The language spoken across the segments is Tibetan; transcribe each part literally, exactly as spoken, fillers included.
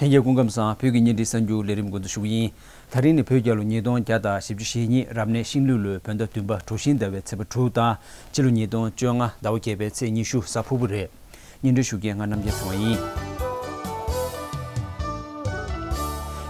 ལྷན་རྒྱས་སྐུ་ཁམས་བཟང་། བོད་ཀྱི་བརྙན་འཕྲིན་གསར་འགྱུར་ལས་རིམ་འགོ་འཛུགས་ཞུ་གི་ཡིན། ད་རིང་ནི་བོད་རྒྱལ་ལོ་ཉིས་སྟོང་བརྒྱ་དང་བཞི་བཅུ་ཞེ་གཉིས་རབ་གནས་ཤིང་ལུག་ལོའི་བོད་ཟླ་བདུན་པ་གྲོ་བཞིན་ཟླ་བའི་ཚེས་པ་དྲུག་དང་ཕྱི་ལོ་ཉིས་སྟོང་བཅོ་ལྔ་ཟླ་བ་བརྒྱད་པའི་ཚེས་ཉི་ཤུ་གཟའ་ཕུར་བུ་རེད། སྙན་སྒྲོན་ཞུ་མཁན་ང་རྣམ་རྒྱལ་ཚེ་དབང་ཡིན།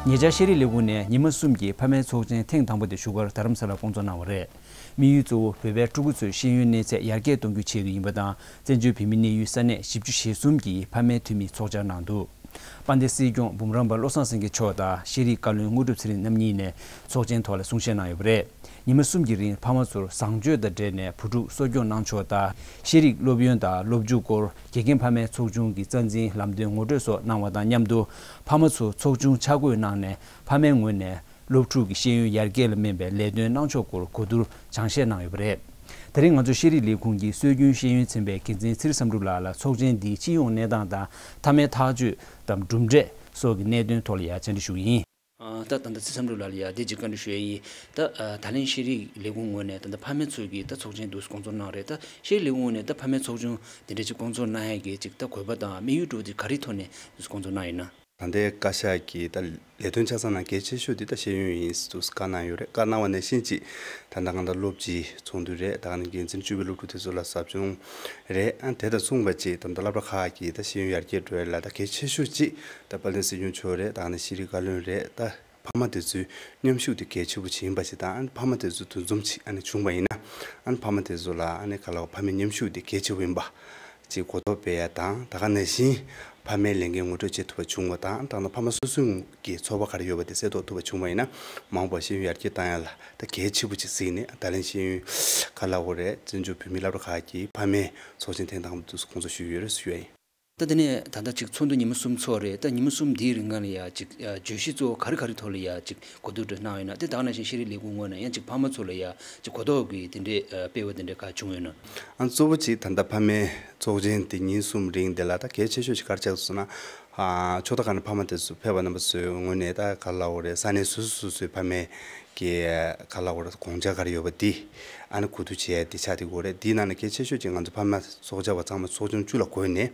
ཉེ་ཆར་ཤེས་རིག་ལས་ཁུངས་ནས་ཉི་མ་གསུམ་གྱི་ཕ་མའི་ཚོགས་ཆེན་ཐེངས་དང་པོ་དེ་བཞུགས་སྒར་རྡ་རམ་ས་ལར་སྐོང་ཚོགས་གནང་བ་རེད། དམིགས་ཡུལ་གཙོ་བོ་བོད་པའི་ཕྲུ་གུ་ཚོའི་ཤེས་ཡོན་གནས་ཚད་ཡར་རྒྱས་གཏོང་རྒྱུ་བྱེད་ཀྱི་ཡིན་པ་དང་། བཙན་བྱོལ་བོད་མིའི་གནས་ཡུལ་ས་གནས་བཞི་བཅུ་ཞེ་གསུམ་གྱི་ཕ་མའི་འཐུས་མིས་ཚོགས་བཅར་གནང་འདུག་དཔལ་ལྡན་སྲིད་སྐྱོང་འབུམ་རམས་པ་བློ་བཟང་སེང་གེ་མཆོག་དང་ཤེས་རིག་བཀའ་བློན་དངོས་གྲུབ་ཚེ་རིང་རྣམ་གཉིས་ནས་ཚོགས་ཆེན་ཐོག་ལ་གསུང་བཤད་གནང་ཡོད་པ་རེད། ཉི་མ་གསུམ་གྱི་རིང་ཕ་མ་ཚོར་བཟང་སྤྱོད་དང་འབྲེལ་ནས་བུ་ཕྲུག་གསོ་སྐྱོང་གནང་ཕྱོགས་དང་། ཤེས་རིག་སློབ་ཡོན་དང་སློབ་འཇུག་སྐོར་དགེ་རྒན་ཕ་མའི་ཚོགས་ཆུང་གི་རྩ་འཛིན་ལམ་སྟོན་ངོ་སྤྲོད་སོགས་གནང་བ་དང་མཉམ་དུ། ཕ་མ་ཚོ་ཚོགས་ཆུང་ཆ་བགོས་གནང་ནས་ཕ་མའི་ངོས་ནས་སློབ་ཕྲུག་གི་ཤེས་ཡོན་ཡར་རྒྱས་ལ་སྨན་པའི་ལས་དོན་གནང་ཕྱོགས་སྐོར་གོ་བསྡུར་སྦྱང་བཤད་གནང་ཡོད་པ་རེད། དེ་རིང་ང་ཚོ་ཤེས་རིག་ལས་ཁུངས་ཀྱི་སྲོལ་རྒྱུན་ཤེས་ཡོན་ཚན་པའི་འགན་འཛིན་ཚེ་རིང་བསམ་གྲུབ་ལགས་ལ་ཚོགས་ཆེན་འདིའི་སྤྱི་ཡོངས་གནས་སྟངས་དང་མཐའ་མའི་ཐག་གཅོད་དམ་གྲུབ་འབྲས་སོགས་ཀྱི་གནད་དོན་ཐོག་ལ་ཡང་བཅར་འདྲི་ཞུ་གི་ཡིན། ཨ། ད་ད་ལྟ་ཚེ་བསམ་གྲུབ་ལགས་ལ་ཡང་དེ་གཅིག་བཀའ་འདྲི་ཞུ་ཡ་ཡིན། ད་ཨ། ད་ལན་ཤེས་རིག་ལས་ཁུངས་ངོས་ནས་ད་ལྟ་ཕ་མའི་ཚོ་གིས་ད་ཚོགས་ཆེན་འདུག་སེ་སྐོང་ཚོགས་གནང་རེད། ད་ཤེས་རིག་ལས་ཁུངས་ངོས་ནས་ད་ཕ་མའི་ཚོགས་ཆུང་དེ་འདྲ་ཅིག་སྐོང་ཚོགས་གནང་ཡ་གི་ཅིག་ད་དགོས་པ་དང་དམིགས་ཡུལ་འདྲ་བོ་དེ་ག་རེའི་ཐོག་ནས་འདུག་སེ་སྐོང་ཚོགས་གནང་ཡིན་ན། ད་ལྟའི་བཀའ་ཤག་གི་ད་ལས་དོན་ཆ་ཚང་ནང་གལ་ཆེ་ཤོས་དེ་ད་ཤེས་ཡོན་ཡིན་འདུག་སེ་བཀའ་གནང་ཡོད་རེད། བཀའ་གནང་བ་ནང་བཞིན་ཅིག་ད་ལྟ་གང་ལྟར་སློབ་སྤྱི་ཚོགས་འདུ་རེད། ད་ག་ནང་འགན་འཛིན་བཅུ་པའི་སློབ་ཕྲུག་དེ་ཚོ་ལ་ཟབ་སྦྱོང་རེད། ཨ། དེ་དང་མཚུངས་པ་ཅིག་ད་ལྟ་སློབ་གྲྭ་ཁག་གི་ད་ཤེས་ཡོན་ཡར་རྒྱས་འགྲོ་ཡ་ལ་ད་གལ་ཆེ་ཤོས་ཅིག་ད་དཔལ་ལྡན་སྲིད་སྐྱོང་མཆོག་རེད། ད་ནི་ཤེས་རིག་བཀའ་བློན་རེད། ད་ཕ་མ་དེ་ཚོའི་མཉམ་ཞུགས་དེ་གལ་ཆེ་པོ་ཅིག་ཡིན་པ་ཞིག་དང་། ཨ་ནི་ཕ་མ་དེ་ཚོ་འདུ་འཛོམས་ཅིག་ཨ་ནི་བྱུང་བ་ཡིན་ན། ཨ་ནི་ཕ་མ་དེ་ཚོ་ལ་ཨ་ནི་ག་ལ་བ་ཕ་མའི་མཉམ་ཞུགས་དེ་གལ་ཆེ་པོ་ཡིན་པ་ཅིག་གོ་རྟོགས་སྤེལ་ཡ་དང་། ད་ག་ནང་བཞིན་ཕ་མའི་ལས་འགན་ངོ་སྤྲོད་བྱེད་ཐུབ་པ་བྱུང་བ་དང་། ད་ནི་ཕ་མ་སོ་སོའི་གི་ཚོར་བ་ག་རེ་ཡོད་པ་དེ་གསལ་རྟོགས་ཐུབ་པ་བྱུང་བ་ཡིན་ན། མ་འོངས་པར་ཤེས་ཡོན་ཡར་རྒྱས་བཏང་ཡ་ལ་ད་གལ་ཆེ་པོ་ཅིག་གཟིགས་ནས། ད་ལན་ཤེས་ཡོན་ག་ལ་བ་རེད། བཙན་བྱོལ་བོད་མིའི་སློབ་གྲྭ་ཁག་གི་ཕ་མའི་ཚོགས་ཆེན་ཐེངས་དང་པོ་དུས་སུ་སྐོང་ཚོགས་ཞུས་ཡོད་རེད་ཞུ་ཡ་ཡིན། ད་དེ་ནས་ད་ལྟ་ཅིག་ཚོགས་འདུ་ཉི་མ་གསུམ་ཚོགས་རེད། ད་ཉི་མ་གསུམ་འདིའི་རིང་ལ་ཡ་ཅིག་ཨ། བརྗོད་གཞི་གཙོ་བོ་ག་རེ་ག་རེ་ཐོག་ལ་ཡ་ཅིག་གོ་བསྡུར་འདྲ་གནང་ཡོད་ན། དེ་དག་ནང་བཞིན་ཤེས་རིག་ལས་ཁུངས་ངོས་ནས་ཡང་ཅིག་ཕ་མ་ཚོ་ལ་ཡ་ཅིག་གོ་རྟོགས་ཀྱི་དེ་འདྲའི་ཨ། སྤེལ་བ་དེ་འདྲ་ག་བྱུང་ཡོད་ན། ཨ། གཙོ་བོ་ཅིག་ད་ལྟ་ཕ་མའི་ཚོགས་ཆེན་དེ་ཉིན་གསུམ་རིང་དེ་ལ་ད་གལ་ཆེ་ཤོས་ཅིག་ག་རེ་ཆགས་སོང་ན། ཨ། ཕྱོགས་མཐའ་ཁག་ནས་ཕ་མ་དེ་ཚོ་ཕེབས་པ་རྣམ་པ་ཚོའི་ངོས་ནས་ད་ག་ལ་བ་རེད། ས་གནས་སོ་སོ་སོ་སོའི་ཕ་མའི་གི་ག་ལ་བ་རེད། དགོངས་འཆར་ག་རེ་ཡོད་པ་དེ་ཨ་ནི་གོ་བསྡུར་བྱེད་ཡ་དེ་ཆགས་བསྡད་ཀྱི་ཡོད་རེད། དེའི་ནང་ནས་གལ་ཆེ་ཤོས་ཅིག་ང་ཚོ་ཕ་མ་ཚོགས་བཅར་བ་ཚང་མ་ཚོགས་ཆུང་བཅུ་ལ་བགོས་ནས།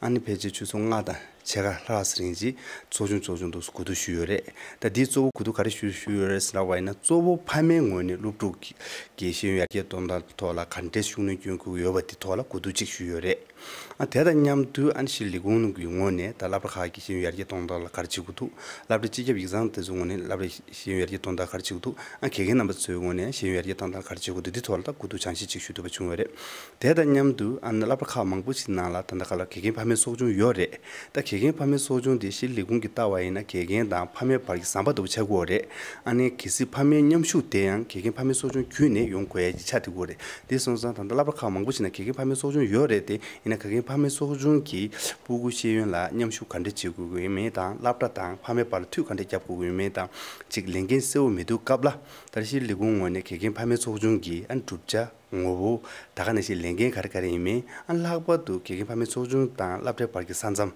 ཨ་ནི་ཕལ་ཆེར་ཆུ་ཚོད་ལྔ་དང་ཕྱེད་ཀ་ལྷག་ཙམ་རིང་ཅིག་ཚོགས་ཆུང་ཚོགས་ཆུང་དུ་གོ་བསྡུར་ཞུས་ཡོད་རེད། ད་དེའི་གཙོ་བོ་གོ་བསྡུར་ག་རེ་ཞུ་ཞུས་ཡོད་རེད་ཟེར་ལབ་པ་ཡིན་ན། གཙོ་བོ་ཕ་མའི་ངོས་ནས་སློབ་ཕྲུག་གི་གི་ཤེས་ཡོན་ཡར་རྒྱས་གཏོང་སྟངས་ཐོག་ལ་ག་འདྲའི་ཤུགས་སྣོན་སྐྱོན་དགོས་ཀྱི་ཡོད་པ་དེ་ཐོག་ལ་གོ་བསྡུར་ཅིག་ཞུས་ཡོད་རེད། ཨ། དེ་དང་མཉམ་དུ་ཨ་ནི་ཤེས་རིག་ལས་ཁུངས་ཀྱི་ངོས་ནས་ད་སློབ་གྲྭ་ཁག་གི་ཤེས་ཡོན་ཡར་རྒྱས་གཏོང་སྟངས་ལ་ག་རེ་བྱེད་དགོས་འདུག་སློབ་གྲྭ་སྤྱི་ཁྱབ་ཡིག་ཚང་དེ་ཚོའི་ངོས་ནས་སློབ་གྲྭའི་ཤེས་ཡོན་ཡར་རྒྱས་གཏོང་སྟངས་ག་རེ་བྱེད་དགོས་འདུག་ཨ། དགེ་རྒན་རྣམ་པ་ཚོའི་ངོས་ནས་ཤེས་ཡོན་ཡར་རྒྱས་གཏོང་སྟངས་ག་རེ་བྱེད་དགོས་འདུག་འདི་ཐོག་ལ་ད་གོ་བསྡུར་སྦྱང་བཤད་ཅིག་ཞུ་ཐུབ་པ་བྱུང་བ་རེད། དེ་དང་མཉམ་དུ་ཨ་ནི་སློབ་གྲྭ་ཁག་མང་པོ་ཞིག་ནང་ལ་ད་ལྟ་ག་ལ་དགེ་རྒན་ཕ་མའི་ཚོགས་ཆུང་ཡོད་རེད། ད་དགེ་རྒན་ཕ་མའི་ཚོགས་ཆུང་དེ་ཤེས་རིག་ལས་ཁུངས་ཀྱིས་བལྟས་པ་ཡིན་ན་དགེ་རྒན་དང་ཕ་མའི་བར་གྱི་ཟམ་པ་ལྟ་བུ་ཆགས་ཀྱི་ཡོད་རེད། ཨ་ནི་གལ་སྲིད་ཕ་མའི་མཉམ་ཞུགས་དེ་ཡང་དགེ་རྒན་ཕ་མའི་ཚོགས་ཆུང་བརྒྱུད་ནས་ཡོང་དགོས་ཡ་ཅིག་ཆགས་བསྡད་ཀྱི་ཡོད་རེད། དེ་སོང་ཙང་ད་ལྟ་སློབ་གྲྭ་ཁག་མང་པོ་ཞིག་ནང་དགེ་རྒན་ཕ་མའི་ཚོགས་ཆུང་ཡོད་རེད་དེ། ཡིན་ན་དགེ་རྒན་ཕ་མའི་ཚོགས་ཆུང་གིས་སྤུ་གུ་ཤེས་ཡོན་ལ་མཉམ་ཞུགས་ག་འདྲ་བྱེད་དགོས་ཀྱི་ཡོད་མེད་དང་། སློབ་གྲྭ་དང་ཕ་མའི་བར་ལ་མཐུད་ག་འདྲ་རྒྱབ་དགོས་ཀྱི་ཡོད་མེད་དང་། ཅིག་ལས་འགན་གསལ་པོ་མེད་དུས་སྐབས་ལ། ད་ཤེས་རིག་ལས་ཁུངས་ངོས་ནས་དགེ་རྒན་ཕ་མའི་ཚོགས་ཆུང་གི་ཨ་ནི་གྲུབ་ཆ། ངོ་བོ། ད་ག་ནང་བཞིན་ལས་འགན་ག་རེ་ག་རེ་ཡིན་མིན། ཨ། ལྷག་པར་དུ་དགེ་རྒན་ཕ་མའི་ཚོགས་ཆུང་དང་སློབ་གྲྭའི་བར་གྱི་ས་མཚམས།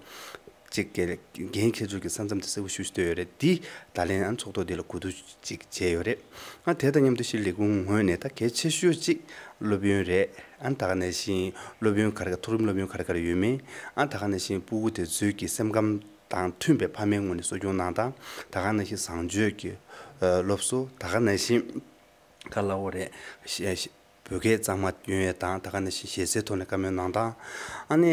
གཅིག་གི་འགན་འཁྱེར་ཕྱོགས་ཀྱི་ས་མཚམས་དེ་གསལ་པོ་ཞེ་པོ་ཅིག་བཏོད་ཡོད་རེད། འདི་ད་ལན་ཨ་ཚོགས་ཐོག་འདི་ལ་གོ་བསྡུར་ཅིག་བྱས་ཡོད་རེད། ཨ། དེ་དང་མཉམ་དུ་ཤེས་རིག་ལས་ཁུངས་ངོས་ནས་ད་གལ་ཆེ་ཤོས་ཅིག་སློབ་ཡོན་རེད། ཨ། ད་ག་ནང་བཞིན་སློབ་ཡོན་ག་རེ་ག་མཐོ་རིམ་སློབ་ཡོན་ག་རེ་ག་རེ་ཡོད་མེད། ཨ། ད་ག་ནང་བཞིན་སྤུ་གུ་དེ་ཚོའི་གི་སེམས་ཁམས་དང་མཐུན་པའི་ཕ་མའི་ངོས་ནས་གསོ་སྐྱོང་གནང་སྟངས། ད་ག་ནང་བཞིན་བཟང་སྤྱོད་ཀྱི་ཨ་སློབ་གསོ། ད་ག་ནང་བཞིན་ག་ལ་བ་རེད། ཤེས་བོད་སྐད་གཙང་མ་སྐྱོན་ཡས་དང་། ད་ག་ནང་བཞིན་ཞལ་ཚད་ཐོག་ནས་བཀའ་མོལ་གནང་སྟངས། ཨ་ནི་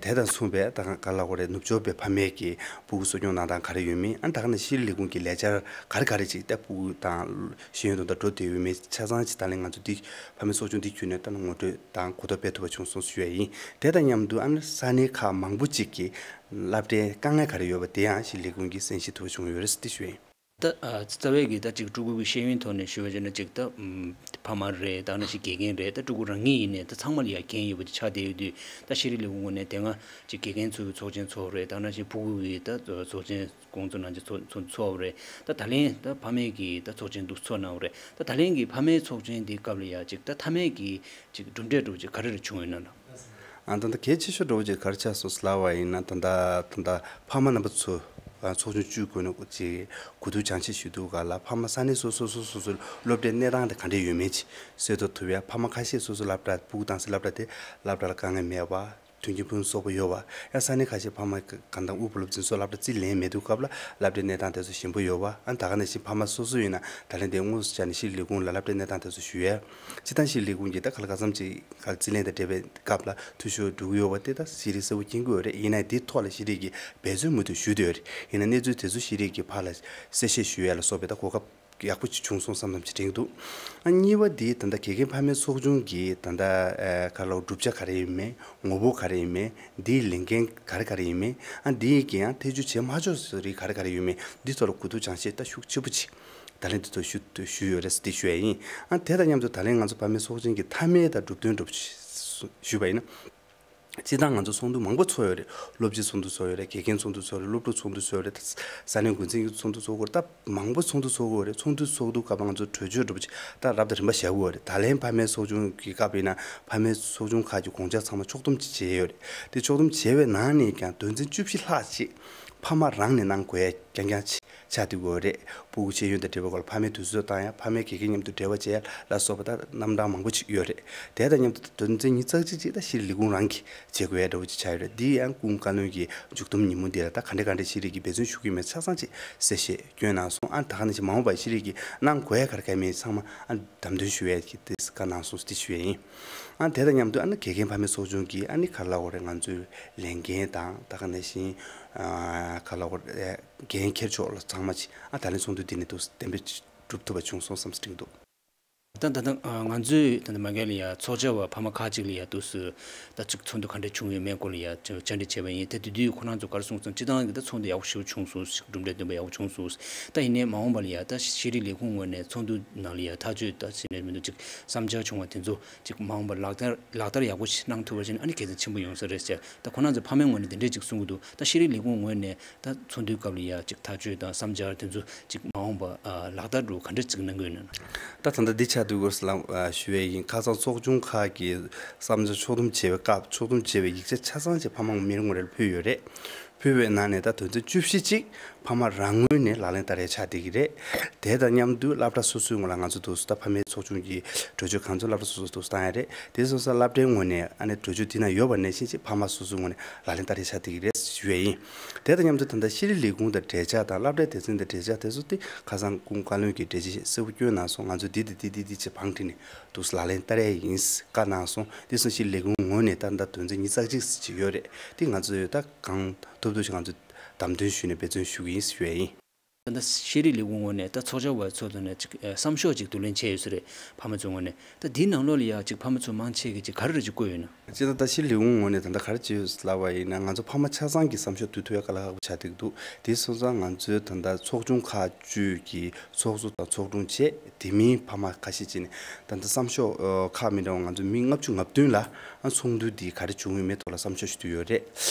དེ་དང་མཚུངས་པའི་ད་ག་ལ་བ་རེད། ནུབ་ཕྱོགས་པའི་ཕ་མས་ཀྱི་སྤུ་གུ་གསོ་སྐྱོང་གནང་སྟངས་ག་རེ་ཡོད་མེད། ཨ་ནི་ད་ག་ནང་བཞིན་ཤེས་རིག་ལས་ཁུངས་ཀྱི་ལས་འཆར་ག་རེ་ག་རེ་ཅིག་ད་སྤུ་གུ་དང་ཤེས་ཡོན་དོན་དག་འགྲོ་བསྡད་ཡོད་མེད་ཆ་ཚང་ཅིག་ད་ལན་ང་ཚོ་འདི་ཕ་མའི་ཚོགས་ཆུང་འདི་བརྒྱུད་ནས་ད་ངོ་སྤྲོད་དང་གོ་རྟོགས་སྤེལ་ཐུབ་པ་བྱུང་སོང་ཞུ་ཡ་ཡིན། དེ་དང་མཉམ་དུ་ཨ་ནི་ས་གནས་ཁག་མང་པོ་ཅིག་གི་སློབ་གྲྭའི་དཀའ་ངལ་ག་རེ་ཡོད་པ་དེ་ཡང་ཤེས་རིག་ལས་ཁུངས་ཀྱིས་གསན་ཞིབ་ཐུབ་པ་བྱུང་ཡོད་རེད་ཟེར་ཏེ་ཞུ་ཡ་ཡིན། ད་ཨ་རྩ་བའི་གི་ད་ཅིག་ཕྲུ་གུ་གི་ཤེས་ཡོན་ཐོག་ནས་ཞུ་བ་བྱས་ན་ཅིག་ད་ཨམ་ཕ་མ་རེད། ད་ནང་བཞིན་དགེ་རྒན་རེད། ད་ཕྲུ་གུ་རང་ཉིད་ཡིན་ནའི་ད་ཚང་མ་ལ་ཡ་འགན་ཡོད་པ་ཅིག་ཆགས་བསྡད་ཡོད་དུས། ད་ཤེས་རིག་ལས་ཁུངས་ངོས་ནས་དེ་སྔ་ཅིག་དགེ་རྒན་ཚོའི་ཚོགས་ཆེན་ཚོགས་རེད། ད་ནང་བཞིན་ཕྲུ་གུ་གི་ད་ཚོགས་ཆེན་སྐོང་ཚོགས་གནང་ཅིག་ཚོགས་ཚོགས་ཚོགས་རེད། ད་ད་ལན་ད་ཕ་མའི་གི་ད་ཚོགས་ཆེན་འདུག་ཚོགས་གནང་བ་རེད། ད་ད་ལན་གི་ཕ་མའི་ཚོགས་ཆེན་འདིའི་སྐབས་ལ་ཡ་ཅིག་ད་ཕ་མའི་གི་ཅིག་གྲུབ་འབྲས་འདྲ་བོ་ཅིག་ག་རེ་རེ་བྱུང་ཡོད་ན་ལ། ཨ། ད་ལྟ་གལ་ཆེ་ཤོས་འདྲ་བོ་ཅིག་ག་རེ་ཆགས་སོང་ཟེར་ལབ་པ་ཡིན་ན། ད་ལྟ་ད་ལྟ་ཕ་མ་རྣམ་པ་ཚོ་ཨ་ཚོགས་ཆུང་བཅུ་བགོས་ནས་ཅིག་གོ་བསྡུར་སྦྱང་བཤད་ཞུ་དུས་སྒང་ལ། ཕ་མ་ས་གནས་སོ་སོ་སོ་སོ་སོའི་སློབ་གྲྭའི་གནས་སྟངས་དེ་ག་འདྲ་ཡོད་མེད་ཅིག་གསལ་རྟོགས་ཐུབ་ཡ། ཕ་མ་ཁ་ཤས་སོ་སོའི་སློབ་གྲྭ་སྤུ་གུ་གཏོང་སའི་སློབ་གྲྭ་དེ་སློབ་གྲྭ་ལ་དཀའ་ངལ་མེད་པ། མཐུན་རྐྱེན་ཕུན་སུམ་ཚོགས་པོ་ཡོད་པ། ཡང་ས་གནས་ཁ་ཤས་ཕ་མ་གང་དང་དབུལ་པོ་སློབ་འཛིན་སོགས་སློབ་གྲྭ་རྩིས་ལེན་མེད་དུས་སྐབས་ལ་སློབ་གྲྭའི་གནས་སྟངས་དེ་ཚོ་ཞན་པོ་ཡོད་པ། ཨ་ད་ག་ནང་བཞིན་ཕ་མ་སོ་སོ་ཡིན་ན་ད་ལན་དེ་དངོས་སུ་བྱས་ནས་ཤེས་རིག་ལས་ཁུངས་ལ་སློབ་གྲྭའི་གནས་སྟངས་དེ་ཚོ་ཞུ་ཡས། སྤྱིར་བཏང་ཤེས་རིག་ལས་ཁུངས་ཀྱིས་ད་ག་ལ་ག་ཙམ་ཅིག་ག་རྩིས་ལེན་དང་འབྲེལ་བའི་སྐབས་ལ་འཐུས་ཤོར་འགྲོ་གི་ཡོད་པ་དེ་ད་ཤེས་རིག་གསལ་པོ་མཁྱེན་གྱི་ཡོད་རེད། ཡིན་ན་དེ་ཐོག་ལ་ཤེས་རིག་གིས་འབད་བརྩོན་མུ་མཐུད་ཞུས་བསྡད་ཡོད་རེད། ཡིན་ན་གནས་ཚུལ་དེ་ཚོ་ཤེས་རིག་གིས་ཕར་ལ་གསལ་བཤད་ཞུ་ཡས་ལ་སོགས་པའི་ད་གོ་སྐབས་ཡག་པོ་ཅིག་བྱུང་སོང་བསམ་བསམ་ཅིག་དྲན་གྱི་འདུག་ཨ་གཉིས་པ་འདི་ད་ལྟ་དགེ་རྒན་ཕ་མའི་ཚོགས་ཆུང་གི་ད་ལྟ་ཨ་ག་ལ་བསྒྲུབ་བྱ་ག་རེ་ཡིན་མིན། ངོ་བོ་ག་རེ་ཡིན་མིན། འདིའི་ལས་འགན་ག་རེ་ག་རེ་ཡིན་མིན། ཨ་འདི་ཡི་གི་ཡང་ཐེ་བྱུས་བྱེད་མ་ཆོག་ས་རིགས་ག་རེ་ག་རེ་ཡོད་མིན། འདི་ཐོག་ལ་གོ་བསྡུར་སྦྱང་བཤད་ད་ཤུགས་ཆེ་པོ་ཅིག་ད་ལན་འདི་ཐོག་ཞུ་ཞུས་ཡོད་རེད་ཟེར་ཏེ་ཞུ་ཡ་ཡིན། ཨ་དེ་དང་མཉམ་དུ་ད་ལན་ང་ཚོ་ཕ་མའི་ཚོགས་ཆེན་གྱི་མཐའ་མའི་ད་གྲུབ་དོན་སྒྲུབ་ཞུས་པ་ཡིན་ན། སྤྱིར་བཏང་ང་ཚོ་ཚོགས་འདུ་མང་པོ་ཚོགས་ཡོད་རེད། སློབ་སྤྱི་ཚོགས་འདུ་ཚོགས་ཡོད་རེད། དགེ་རྒན་ཚོགས་འདུ་ཚོགས་རེད། སློབ་ཕྲུག་ཚོགས་འདུ་ཚོགས་རེད། ས་གནས་འགོ་འཛིན་གྱི་ཚོགས་འདུ་ཚོགས་དགོས་རེད། ད་མང་པོ་ཚོགས་འདུ་ཚོགས་དགོས་རེད། ཚོགས་འདུ་ཚོགས་དུས་སྐབས་ང་ཚོ་གྲོས་ཆོད་འགྲོ་བ་ཅིག་ད་རབ་དང་རིམ་པ་བཞག་དགོས་རེད། ད་ལན་ཕ་མའི་ཚོགས་ཆུང་གི་སྐབས་ཡིན་ན་ཕ་མའི་ཚོགས་ཆུང་ཁག་གི་དགོངས་འཆར་ཚང་མ་ཕྱོགས་བསྡོམས་ཅིག་བྱས་ཡོད་རེད། དེ་ཕྱོགས་བསྡོམས་བྱས་པའི་ནང་ནས་ཀྱང་དོན་ཚན་བཅུ་བཞི་ལྷག་ཅིག་ཕ་མ་རང་ནས་གནང་དགོས་ཡ་རྐྱང་རྐྱང་ཅིག་ཆགས་བསྡད་ཡོད་རེད། སྤུ་གུ་ཤེས་ཡོན་དང་འབྲེལ་བའི་སྐོར་ལ་ཕ་མའི་དུས་ཚོད་བཏང་ཡ། ཕ་མའི་དགེ་རྒན་མཉམ་དུ་འབྲེལ་བ་བྱས་ཡ་ལ་སོགས་པ་ད་རྣམ་གྲངས་མང་པོ་ཅིག་ཡོད་རེད། དེ་དང་མཉམ་དུ་དོན་ཚན་ཉི་ཤུ་རྩ་གཅིག་ཅིག་ད་ཤེས་རིག་ལས་ཁུངས་རང་གིས་བྱེད་དགོས་ཡ་འདྲ་བོ་ཅིག་ཆགས་ཡོད་རེད། འདི་ཡང་སྐུ་ངོ་བཀའ་བློན་གྱིས་མཇུག་བསྡོམས་ཉིན་མོ་འདི་ལ་ད་ག་འདྲ་ག་འདྲ་ཤེས་རིག་གིས་འབད་བརྩོན་ཞུ་གི་ཡོད་མེད་ཆ་ཚང་ཅིག་གསལ་བཤད་བསྐྱོན་གནང་སོང་། ཨ་ད་ག་ནང་བཞིན་མ་འོངས་པར་ཤེས་རིག་གིས་གནང་དགོས་ཡ་ག་རེ་ག་མིན་ཚང་མ་ཨ་བདམས་ཐོན་ཞུ་ཡ་གི་དེ་བཀའ་གནང་སོང་ཟེར་དེ་ཞུ་ཡ་ཡིན། ཨ་དེ་དང་མཉམ་དུ་ཨ་ནི་དགེ་རྒན་ཕ་མའི་ཚོགས་ཆུང་གིས་ཨ་ནི་ག་རེ་ལབ་དགོས་རེད། ང་ཚོའི་ལས་འགན་དང་ད་ག་ནང་བཞིན་ཨ་ག་རེ་ལབ་དགོས་རེད། འགན་འཁྱེར་ཕྱོགས་ལ་ཚང་མ་ཅིག་ཨ་ད་ལན་ཚོགས་འདུ་འདི་ནས་འདུག་གཏན་འབེབས་གྲུབ་ཐུབ་པ་བྱུང་སོང་བསམ་སྟེ་འདུག་ད་ད་ད་ང་ཚོས་ད་ད་མ་གལ་ལ་ཡ་ཚོགས་བཅར་བ་ཕ་མ་ཁག་ཅིག་ལ་ཡ་འདུག་སེ་ད་ཅིག་ཚོགས་འདུ་ག་འདྲ་བྱུང་ཡོད་མེད་སྐོར་ལ་ཡ་བཅར་འདྲི་བྱས་པ་ཡིན། ད་དེ་དུས་ཁོ་རང་ཚོ་ག་རེ་གསུངས་སོང་། སྤྱིར་བཏང་གི་ད་ཚོགས་འདུ་ཡག་པོ་ཞེ་པོ་བྱུང་སོང་ཞིག་གྲུབ་འབྲས་ཐོན་པ་ཡག་པོ་བྱུང་སོང་། ད་ཡིན་ནའི་མ་འོངས་པ་ལ་ཡ་ད་ཤེས་རིག་ལས་ཁུངས་ངོས་ནས་ཚོགས་འདུ་ནང་ལ་ཡ་ཐག་གཅོད་ད་ཟིན་ནས་མི་འདུག་ཅིག་བསམ་འཆར་བྱུང་བ་དེ་ཚོ་ཅིག་མ་འོངས་པ་ལག་བསྟར་ལག་བསྟར་ཡག་པོ་ཞིག་གནང་ཐུབ་པ་བྱས་ན་ཨ་ནི་དགེ་མཚན་ཆེན་པོ་ཡོང་ས་རེད་ཟེར། ད་ཁོ་རང་ཚོ་ཕ་མའི་ངོས་ནས་དེ་འདྲས་ཅིག་གསུང་གི་འདུག་ད་ཤེས་རིག་ལས་ཁུངས་ངོས་ནས་ད་ཚོགས་འདུའི་སྐབས་ལ་ཡ་ཅིག་ཐག་གཅོད་དང་བསམ་འཆར་དེ་ཚོ་ཅིག་མ་འོངས་པ་ཨ་ལག་བསྟར་འགྲོ་ག་འདྲས་ཅིག་གནང་གི་ཡོད་ན། ད་ད་ལྟ་འདི་ཆགས་དུས་སྐོར་ལ་ཞུ་བ་ཡིན། ཁ་སང་ཚོགས་ཆུང་ཁག་གི་བསམ་འཆར་ཕྱོགས་བསྡོམས་བྱས་པའི་སྐབས་ཕྱོགས་བསྡོམས་བྱས་པའི་ཡིག་ཆ་ཆ་ཚང་ཅིག་ཕ་མ་མི་རེ་ངོ་རེ་ལ་ཕུལ་ཡོད་རེད། ཕུལ་བའི་ནང་ནས་ད་དོན་ཚན་བཅུ་བཞི་ཅིག་ཕ་མ་རང་ངོས་ནས་ལག་ལེན་བསྟར་ཡ་ཆགས་བསྡད་ཀྱི་རེད། དེ་དང་མཉམ་དུ་སློབ་གྲྭ་སོ་སོའི་ངོས་ལ་ང་ཚོ་འདུག་སེ་ད་ཕ་མའི་ཚོགས་ཆུང་གི་གྲོས་ཆོད་གང་ཚོད་སློབ་གྲྭ་སོ་སོ་འདུག་སེ་བཏང་ཡ་རེད། དེ་སོང་ཙང་སློབ་གྲྭའི་ངོས་ནས་ཨ་ནི་གྲོས་ཆོད་འདི་ན་ཡོད་པ་ནང་བཞིན་ཅིག་ཕ་མ་སོ་སོའི་ངོས་ནས་ལག་ལེན་བསྟར་ཡ་ཆགས་བསྡད་ཀྱི་རེད་ཞུ་ཡ་ཡིན། དེ་དང་མཉམ་དུ་ད་ལྟ་ཤེས་རིག་ལས་ཁུངས་དང་འབྲེལ་ཆགས་དང་སློབ་གྲྭའི་སྡེ་ཚན་དང་འབྲེལ་ཆགས་དེ་ཚོ་དེ་ཁ་སང་སྐུ་ངོ་བཀའ་བློན་གྱིས་འགྲེལ་བཤད་གསལ་པོ་བསྐྱོན་གནང་སོང་། ང་ཚོས་འདི་དང་འདི་འདི་འདི་ཅིག་བང་བསྒྲིགས་ནས་འདུག་སེ་ལག་ལེན་བསྟར་ཡ་ཡིན་བཀའ་གནང་སོང་། དེ་སོང་ཤེས་རིག་ལས་ཁུངས་ངོས་ནས་ད་ལྟ་དོན་ཚན་ཉི་ཤུ་རྩ་གཅིག་ཅིག་ཡོད་རེད། དེ་ང་ཚོས་ད་གང་ཐུབ་ཐུབ་ཅིག་ང་ཚོས་བདམས་ཐོན་ཞུས་ནས་འབད་བརྩོན་ཞུ་གི་ཡིན་ཞུ་ཡ་ཡིན། ད་ལྟ་ཤེས་རིག་ལས་ཁུངས་ངོས་ནས་ད་ཚོགས་བཅར་བ་ཚོ་དང་ནས་ཅིག་ཨ་བསམ་ཤོག་ཅིག་བསྡུ་ལེན་བྱས་ཡོད་ས་རེད། ཕ་མ་ཚོའི་ངོས་ནས་ད་འདིའི་ནང་ལོགས་ལ་ཡ་ཅིག་ཕ་མ་ཚོ་མང་ཆེ་གིས་ཅིག་ག་རེ་རེ་ཅིག་བཀོད་ཡོད་ན། སྤྱིར་བཏང་ད་ཤེས་རིག་ལས་ཁུངས་ངོས་ནས་ད་ལྟ་ག་རེ་བྱས་ཡོད་ལབ་པ་ཡིན་ན་ང་ཚོ་ཕ་མ་ཆ་ཚང་གི་བསམ་ཤོག་བསྡུ་ཐུབ་ཡ་དཀའ་ལས་ཁག་པོ་ཆགས་བསྡད་ཀྱི་འདུག་དེ་སོང་ཙང་ང་ཚོའི་ད་ལྟ་ཚོགས་ཆུང་ཁག་བཅུ་གི་ཚོགས་གཙོ་དང་ཚོགས་དྲུང་བཅས་དེ་མིན་ཕ་མ་ཁ་ཤས་ཅིག་ནས་ད་ལྟ་བསམ་ཤོག་ཨ་ཁག་མི་འདྲ་བ་ང་ཚོ་མི་ལྔ་བཅུ་ང་བདུན་ལ་ཨ་ཚོགས་འདུ་འདི་ག་རེ་བྱུང་ཡོད་མེད་ཐོག་ལ་བསམ་ཤོག་ཞུ་གི་ཡོད་རེད།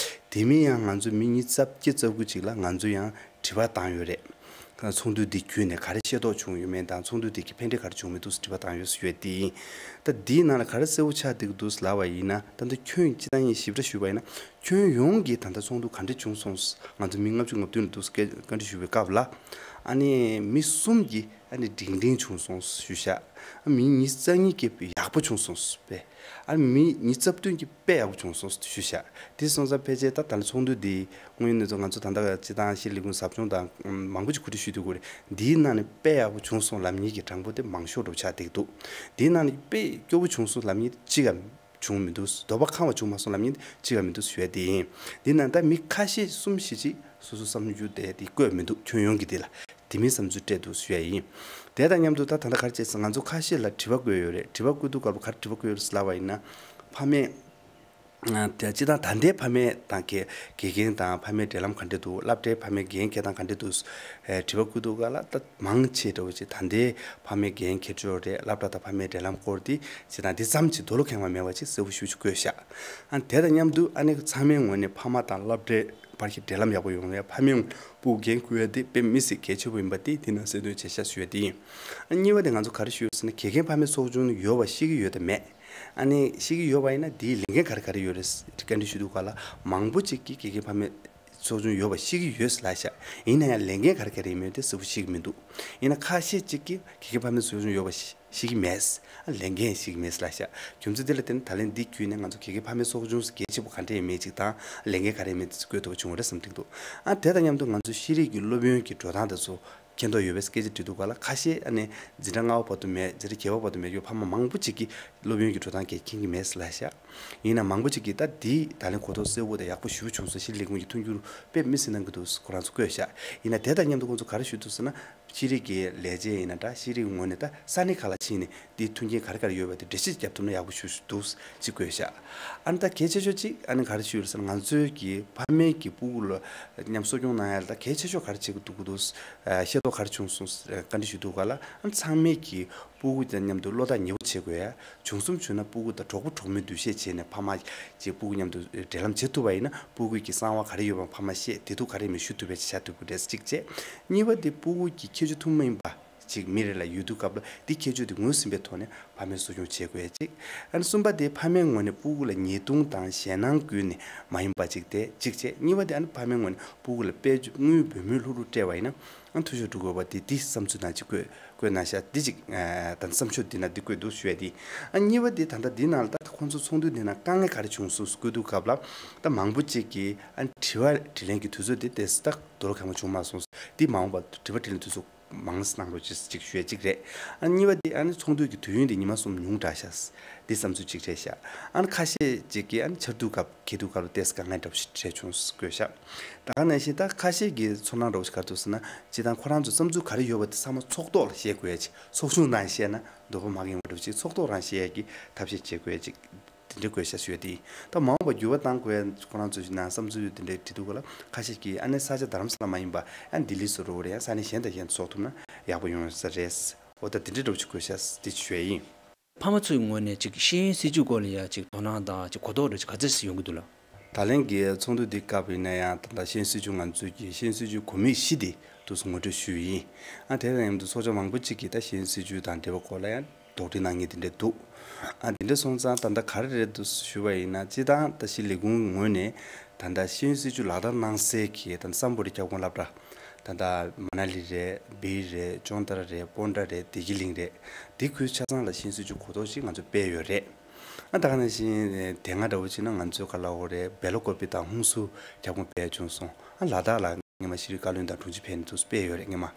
དེ་མིན་ཡང་ང་ཚོ་མི་ཉི་ཤུ་རྩ་བརྒྱད་རྩ་དགུ་ཅིག་ལ་ང་ཚོ་ཡང་དྲི་བ་བཏང་ཡོད་རེད། ཚོགས་འདུ་འདི་བརྒྱུད་ནས་ག་རེ་ཤེས་རྟོགས་བྱུང་ཡོད་མེད་དང་ཚོགས་འདུ་འདི་གི་ཕན་འབྲས་ག་རེ་བྱུང་མེད་འདུག་སེ་དྲི་བ་བཏང་ཡོད་ཟེར་ཡོད་དེ་ཡིན། ད་འདིའི་ནང་ལ་ག་རེ་གསལ་པོ་ཆགས་བསྡད་ཀྱི་འདུག་ལབ་པ་ཡིན་ན་ད་ལྟ་ཁྱོན་སྤྱིར་བཏང་ངས་ཞིབ་ཕྲ་ཞུས་པ་ཡིན་ན་ཁྱོན་ཡོངས་ཀྱི་ད་ལྟ་ཚོགས་འདུ་ག་འདྲ་བྱུང་སོང་། ང་ཚོ་མི་ལྔ་བཅུ་ང་བདུན་ལ་འདུག་སེ་བཀའ་འདྲི་ཞུ་བའི་སྐབས་ལ་ཨ་ནི་མི་གསུམ་གྱིས་ཨ་ནི་འགྲིག་འགྲིག་བྱུང་སོང་ཞུས་ཤག་ཨ་མི་ཉི་ཤུ་རྩ་གཉིས་ཀྱིས་ཡག་པོ་བྱུང་སོང་པས། ཨ་མི་ཉི་ཤུ་རྩ་བདུན་གྱིས་དཔེ་ཡག་པོ་བྱུང་སོང་ཞུས་ཤག་དེ་སོང་ཙང་ཕལ་ཆེར་ད་ད་ལྟ་ཚོགས་འདུ་འདི་དངོས་ཡོད་གནས་ཚུལ་ང་ཚོ་ད་ལྟ་སྤྱིར་བཏང་ཤེས་རིག་ལས་ཁུངས་ཟབ་སྦྱོང་དང་མང་པོ་ཅིག་གོ་སྒྲིག་ཞུས་འདུག་གོ་རེད། འདིའི་ནང་ནས་དཔེ་ཡག་པོ་བྱུང་སོང་ལབ་མཁན་གྱི་གྲངས་འབོར་དེ་མང་ཤོས་འདྲ་པོ་ཆགས་བསྡད་ཀྱི་འདུག་འདིའི་ནང་ནས་དཔེ་སྐྱོ་པོ་བྱུང་སོང་ལབ་མཁན་དེ་གཅིག་ཀྱང་བྱུང་མི་འདུག་འདོད་པ་ཁེངས་པ་བྱུང་མ་སོང་ལབ་མཁན་དེ་གཅིག་ཀྱང་མི་འདུག་ཞུ་ཡ་དེ་ཡིན། འདི་ནང་ད་མི་ཁ་ཤས་གསུམ་བཞི་ཅིག་སོ་སོ་བསམ་རྒྱུ་དེ་དེ་བཀོད་མི་འདུག་ཁྱོན་ཡོངས་ཀྱི་དེ་ལ། དེ་མིན་བསམ་ཚུལ་སྤྲད་འདུག་ཞུ་ཡ་ཡིན། དེ་དང་མཉམ་དུ་ད་ད་ལྟ་ག་རེ་བྱས་ཟེར་ང་ཚོ་ཁ་ཤས་ལ་དྲི་བ་བཀོད་ཡོད་རེད། དྲི་བ་བཀོད་དུས་སྐབས་ག་རེ་དྲི་བ་བཀོད་ཡོད་རེད་ཟེར་ལབ་པ་ཡིན་ན། ཕ་མས། ཨ་དེ་སྤྱིར་བཏང་ད་ལྟའི་ཕ་མས་དང་དགེ་དགེ་རྒན་དང་ཕ་མའི་འབྲེལ་ལམ་ག་འདྲ་འདུག་སློབ་གྲྭའི་ཕ་མའི་འགན་འཁྱེར་སྟངས་ག་འདྲ་འདུག་ཨེ་དྲི་བ་བཀོད་དུས་སྐབས་ལ་ད་མང་ཆེ་འདྲ་བོ་ཅིག་ད་ལྟའི་ཕ་མའི་འགན་འཁྱེར་ཆོག་རེད། སློབ་གྲྭ་དང་ཕ་མའི་འབྲེལ་ལམ་སྐོར་དེ་སྤྱིར་བཏང་འདི་ཙམ་ཅིག་འདོད་བློ་ཁེངས་པ་མེད་པ་ཅིག་གསལ་པོ་ཞེ་པོ་ཅིག་བཀོད་ཤག་ཨ་དེ་དང་མཉམ་དུ་ཨ་ནི་ཚང་མའི་ངོས་ནས་ཕ་མ་དང་སློབ་གྲྭའི་བར་གྱི་འབྲེལ་ལམ་ཡག་པོ་ཡོང་ཡ། ཕ་མའི་སྤུ་གུ་འགན་འཁུར་ཡ་དེ་དཔེ་མི་སྲིད་གལ་ཆེ་པོ་ཡིན་པ་དེ་དེ་ནང་གསལ་སྟོན་བྱས་ཤག་ཞུ་ཡ་དེ་ཡིན། ཨ་གཉིས་པ་དེ་ང་ཚོ་ག་རེ་ཞུ་ཡོད་ཟེར་ན་དགེ་རྒན་ཕ་མའི་ཚོགས་ཆུང་ཡོད་པ་ཤེས་ཀྱི་ཡོད་དམ་མེད། ཨ་ནི་ཤེས་ཀྱི་ཡོད་པ་ཡིན་ན་དེའི་ལས་འགན་ག་རེ་ག་རེ་ཡོད་རེད་བཀའ་འདྲི་ཞུ་དུས་སྐབས་ལ་མང་པོ་ཅིག་གིས་དགེ་རྒན་ཕ་མའི་ ཚོགས་ཆུང་ཡོད་པ་ཤེས་ཀྱི་ཡོད་ལ་ཤག་ཡིན་ན་ཡང་ལས་འགན་ག་རེ་ག་རེ་ཡིན་མིན་དེ་གསལ་པོ་ཤེས་ཀྱི་མི་འདུག་ཡིན་ན་ཁ་ཤས་ཅིག་གིས་དགེ་རྒན་ཕ་མའི་ཚོགས་ཆུང་ཡོད་པ་ཤེས་ཤེས་ཀྱི་མེད། ལས་འགན་ཤེས་ཀྱི་མེད་ལ་ཤག་རྒྱུ་མཚན་དེ་ལ་བརྟེན་ནས་ད་ལན་འདི་བརྒྱུད་ནས་ང་ཚོ་དགེ་རྒན་ཕ་མའི་ཚོགས་ཆུང་གལ་ཆེ་པོ་ག་འདྲ་ཡིན་མིན་ཅིག་དང་ལས་འགན་ག་རེ་ཡིན་མིན་དེ་ཚོ་བཀོད་ཐུབ་པ་བྱུང་བ་རེད་བསམ་གྱི་འདུག་ཨ་དེ་དང་མཉམ་དུ་ང་ཚོ་ཤེས་རིག་གི་སློབ་ཡོན་གྱི་འགྲོ་སྟངས་དེ་ཚོ་མཁྱེན་རྟོགས་ཡོད་པའི་སྐད་ཆ་དྲིས་འདུག་ག་ལ། ཁ་ཤས་ཨ་ནི་འཛིན་གྲྭ་ལྔ་པ་བར་དུ་མེད། འཛིན་གྲྭ་བརྒྱད་པ་བར་དུ་མེད་ཀྱི་ཕ་མ་མང་པོ་ཅིག་གིས་སློབ་ཡོན་གྱི་འགྲོ་སྟངས་གལ་མཁྱེན་གྱི་མེད་ལ་ཤག་ཡིན་ན་མང་པོ་ཅིག་གིས་ད་འདི་ད་ལན་གོ་རྟོགས་གསལ་པོ་དང་ཡག་པོ་ཞེ་པོ་བྱུང་སོང་། ཤེས་རིག་ལས་ཁུངས་ཀྱི་མཐུན་འགྱུར་དཔེ་མི་སྲིད་གནང་གི་འདུག་ཁོ་རང་ཚོ་བཀོད་ཤག་ཡིན་ན་དེ་དང་མཉམ་དུ་ཁོང་ཚོ་ག་རེ་ཞུས་འདུག་ཟེར་ན། ཤེས་རིག་གི་ལས་བྱེད་ཡིན་ན་འདྲ། ཤེས་རིག་ངོས་ནས་ད་ས་གནས་ཁག་ལ་ཕྱིན་ནས་འདི་མཐུན་རྐྱེན་ག་རེ་ག་རེ་ཡོད་པ་དེ་འགྲེལ་བཤད་རྒྱབ་ཐུབ་ན་ཡག་པོ་ཞེ་པོ་འདུག་ཅེས་བཀོད་ཤག་ཨ་ནི་ད་གལ་ཆེ་ཤོས་ཅིག་ཨ་ནི་ག་རེ་ཞུས་ཡོད་ཟེར་ན། ང་ཚོའི་གི་ཕ་མའི་གི་སྤུ་གུ་ལ་མཉམ་གསོ་སྐྱོང་གནང་ཡ་ལ་ད་གལ་ཆེ་ཤོས་ག་རེ་བྱེད་དགོས་འདུག་གི་འདུག་ཨ་ཤེས་རྟོགས་ག་རེ་བྱུང་སོང་ཟེར་བཀའ་འདྲི་ཞུས་འདུག་ག་ལ། ཨ་ནི་ཚང་མས་གི་སྤུ་གུ་དང་མཉམ་དུ་བློ་ཐག་ཉེ་བོ་བྱེད་དགོས་ཡ། བྱུང་གསུམ་བྱུང་ན་སྤུ་གུ་དང་གྲོགས་པོ་གྲོགས་མོའི་འདུ་ཤེས་བྱས་ནས་ཕ་མ་གཅིག་སྤུ་གུ་མཉམ་དུ་འབྲེལ་ལམ་བྱེད་ཐུབ་པ་ཡིན་ན་སྤུ་གུ་གི་གསང་བ་ག་རེ་ཡོད་པ་ཕ་མ་ཤེས། བདེ་སྡུག་ག་རེ་མེད་ཞུ་ཐུབ་པའི་བྱ་ཐུབ་ཀྱི་རེད། གཅིག་བྱས། གཉིས་པ་དེ་སྤུ་གུ་གི་ཁྱད་ཆོས་ཐུན་མོང་མ་ཡིན་པ་ཅིག་མི་རེ་ལ་ཡོད་དུས་སྐབས་ལ་འདི་ཁྱད་ཆོས་དེ་ངོས་ཟིན་པའི་ཐོག་ནས་ཕ་མའི་གསོ་སྐྱོང་བྱེད་དགོས་ཡ་གཅིག་ཨ་ནི་གསུམ་པ་དེ་ཕ་མའི་ངོས་ནས་སྤུ་གུ་ལ་ཉེས་རྡུང་དང་ཞེད་སྣང་བསྐུལ་ནས་མ་ཡིན་པ་ཅིག་དེ་གཅིག་བྱས། གཉིས་པ་དེ་ཨ་ནི་ཕ་མའི་ངོས་ནས་སྤུ་གུ་ལ་དཔལ་འབྱོར་དངུལ་འབུལ་མོལ་ལྷུག་ལྷུག་སྤྲད་པ་ཡིན་ན། ཨ་འཐུས་ཤོར་འགྲོ་དགོས་པ་དེ་འདི་བསམ་ཚུལ་ནང་ཅིག་བཀོད་བཀོད་གནང་ཤག་འདི་ཅིག་ཨ་ད་བསམ་ཤོག་འདི་ན་འདི་བཀོད་འདུག་ཞུ་ཡ་འདི། ཨ་གཉིས་པ་འདི་ད་ལྟ་འདི་ནང་ལ་ད་ཁོང་ཚོ་ཚོགས་འདུ་འདི་ནང་དཀའ་ངལ་ག་རེ་བྱུང་སོང་བཀོད་དུས་སྐབས་ལ་ད་མང་པོ་ཅིག་གིས་ཨ་དྲི་བ་དྲིས་ལན་གྱི་དུས་ཚོད་འདི་ཏོག་ཙམ་ད་དོ་རུང་གང་མང་བྱུང་མ་སོང་། འདི་མ་འོངས་པ་དྲི་བ་དྲིས་ལན་དུས་ཚོད་མང་ཙམ་གནང་རོགས་ཅེས་ཅིག་ཞུ་ཡ་གཅིག་རེད། ཨ་གཉིས་པ་འདི་ཨ་ནི་ཚོགས་འདུ་གི་དུས་ཡུན་འདི་ཉི་མ་གསུམ་ཉུང་དྲགས་ཤག་འདི་བསམ་ཚུལ་གཅིག་རེད་ཤག་ཨ་ནི་ཁ་ཤས་ཅིག་གིས་ཨ་ནི་ཆར་དུས་སྐབས་འཁེལ་དུས་སྐབས་ལ་ཏོག་ཙམ་དཀའ་ངལ་འདྲ་པོ་ཞིག་འཕྲད་བྱུང་ཟེར་བཀོད་ཤག་ད་ག་ནང་བཞིན་ད་ཁ་ཤས་ཀྱི་ཚོར་སྣང་འདྲ་པོ་ཞིག་ག་རེ་འདུག་ཟེར་ན། སྤྱིར་བཏང་ཁོ་རང་ཚོ་བསམ་ཚུལ་ག་རེ་ཡོད་པ་དེ་ཚང་མ་ཚོགས་ཐོག་ལ་བཤད་དགོས་ཡ་ཅིག་ཚོགས་ཆུང་ནང་བཤད་ན་འདོད་པ་མ་ཡིན་པ་འདྲ་པོ་ཅིག་ཚོགས་ཐོག་རང་བཤད་ཡ་གི་ཐབས་ཤེས་བྱེད་དགོས་ཡ་ཅིག་དེ་འདྲའི་བཀོད་ཤག་ཞུ་ཡ་དེ་ཡིན། ད་མ་འོངས་པ་འགྱུར་བ་གཏང་དགོས་ཡ་ཁོ་རང་ཚོ་ཞིག་ནང་བསམ་ཚུལ་ཡོད་དེ་འདྲའི་དྲི་འདུག་ག་ལ། ཁ་ཤས་ཀྱིས་ཨ་ནི་ས་ཆ་རྡ་རམ་ས་ལ་མ་ཡིན་པ་ཨ་ནི་ལྡི་ལི་སོགས་རུ་རེད། ཡང་ས་གནས་གཞན་དང་གཞན་ཚོགས་ཐུབ་ན་ཡག་པོ་ཡོང་ས་རེད། འོ་ད་དེ་འདྲའི་འདྲ་པོ་ཅིག་བཀོད་ཤག་དེ་ཞུ་ཡ་ཡིན། ཕ་མ་ཚོའི་ངོས་ནས་ཅིག་ཤེས་ཡོན་སྲིད་བྱུས་སྐོར་ལ་ཡ་ཅིག་དོ་སྣང་དང་ཅིག་གོ་རྟོགས་འདྲ་ཅིག་ག་ཚོད་ཅིག་ཡོང་གི་འདུག་ལགས། ད་ལན་གྱི་ཚོགས་འདུ་འདི་སྐབས་ཡིན་ན་ཡང་ད་ལྟ་ཤེས་ཡོན་སྲིད་བྱུས་ང་ཚོས་ཀྱི་ཤེས་ཡོན་སྲིད་བྱུས་གོ་མི་བཞི་དེ་དུས་སུ་ངོ་སྤྲོད་ཞུས་ཡིན། ཨ་དེ་དང་མཉམ་དུ་ཚོགས་བཅར་མང་པོ་ཅིག་གིས་ད་ཤེས་ཡོན་སྲིད་བྱུས་དང་འབྲེལ་བའི་སྐོར་ལ་ཡང་དོགས་འདྲི་གནང་མཁན་དེ་འདྲ་འདུག་ཨ་དེ་འདྲ་སོང་ཙང་ད་ལྟ་ག་རེ་རེད་འདུག་ཞུས་པ་ཡིན་ན། སྤྱིར་བཏང་ད་ཤེས་ལས་ཁུངས་ངོས་ནས་ད་ལྟ་ཤེས་ཡོན་སྲིད་བྱུས་ལག་བསྟར་གནང་སའི་གི་ད་ལྟ་སམ་བྷོ་ཊའི་ཁྱབ་ཁོངས་སློབ་གྲྭ་ད་ལྟ་མ་ན་ལི་རེད། སྦིར་རེད། ཅོན་ཏར་རེད། པོན་ཏྲ་རེད། བདེ་སྐྱིད་གླིང་རེད། དེ་ཁུལ་ཆ་ཚང་ལ་ཤེས་ཡོན་སྲིད་བྱུས་གོ་རྟོགས་ཤིག་ང་ཚོ་སྤེལ་ཡོད་རེད། ཨ་ད་ག་ནང་བཞིན་དེ་སྔ་འདྲ་བོ་བྱས་ན་ང་ཚོའི་ག་ལ་འོ་རེད། སྦེ་ལ་ཀོ་པི་དང་ཧུན་སུར་ཁྱབ་ཁོངས་སྤེལ་བྱུང་སོང་། ཨ་ལ་དྭགས་ལ་སྔོན་མ་ཤེས་རིག་བཀའ་བློན་དང་དྲུང་ཆེ་ཕེབས་ནས་དུས་སུ་སྤེལ་ཡོད་རེད་སྔོན་མ།